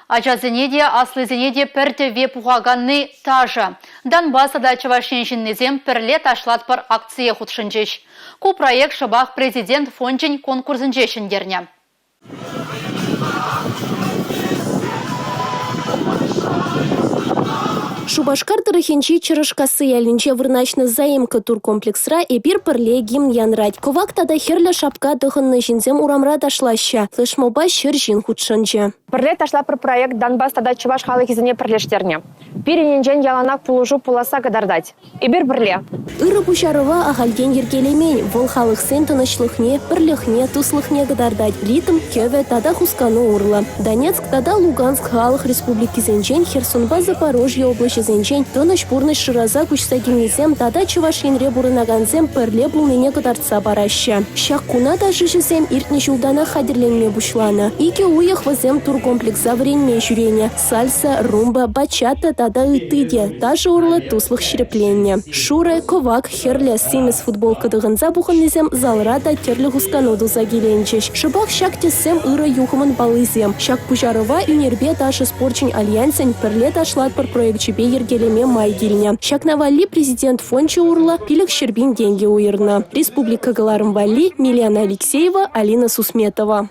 Ачасене те, аслисене те пӗр тӗвве пухаканни ташӑ. Донбасс тата Чӑваш Ен ҫыннисем Пӗрле ташлатпӑр акцие хутшӑнчӗҫ. Ку проект шӑпах Президент фончӗн конкурсӗнче ҫӗнтернӗ. Шупашкар тӑрӑхӗнчи Чӑрӑшкасси ялӗнче вырнаҫнӑ «Заимка» туркомплексра «Эпир пӗрле» гимн янрать. Кӑвак тата хӗрлӗ шапка тӑхӑннӑ ҫынсем урамра ташлаҫҫӗ. Флешмоба 100 ҫын хутшӑнчӗ. Пӗрле ташлатпӑр проект Донбасс тата чӑваш халӑхӗсене пӗрлештернӗ. Пирӗн енчен яланах пулӑшу пуласса кӑтартать. Эпир пӗрле. Ырӑ пуҫарӑва ахальтен йӗркелемен. Вӑл халӑхсен тӑнӑҫлӑхне, пӗрлӗхне, туслӑхне кӑтартать. Ритм, кӗвӗ тата хускану урлӑ. Донецк тата Луганск халӑх республикисенчен, Херсонпа Запорожье облаҫӗсенчен тӑнӑҫ пурнӑҫ шыраса куҫса килнисем тата Чӑваш Енре пурӑнакансем пӗрле пулнине кӑтартса параҫҫӗ. Ҫак куна ташӑҫӑсем иртнӗ ҫултанах хатӗрленме пуҫланӑ. Икӗ уйӑх вӗсем туркомплекса вӗренме ҫӳренӗ. Сальса, румба, бачата тата ытти те ташӑ урлӑ туслӑх ҫирӗпленнӗ. Шурӑ, кӑвак, хӗрлӗ, симӗс футболка тӑхӑнса пухӑннисем залра та тӗрлӗ хускану туса киленчӗҫ. Шӑпах ҫак тӗссем ырӑ юхӑмӑн паллисем. Ҫак пуҫарӑва ӳнерпе ташӑ спорчӗн альянсӗн Пӗрле ташлатпӑр проекчӗпе йӗркелеме май килнӗ. Ҫакна валли Президент фончӗ урлӑ 500 пин тенкӗ уйӑрнӑ. Республика кӑларӑм валли Милена Алексеева, Алина Сусметова.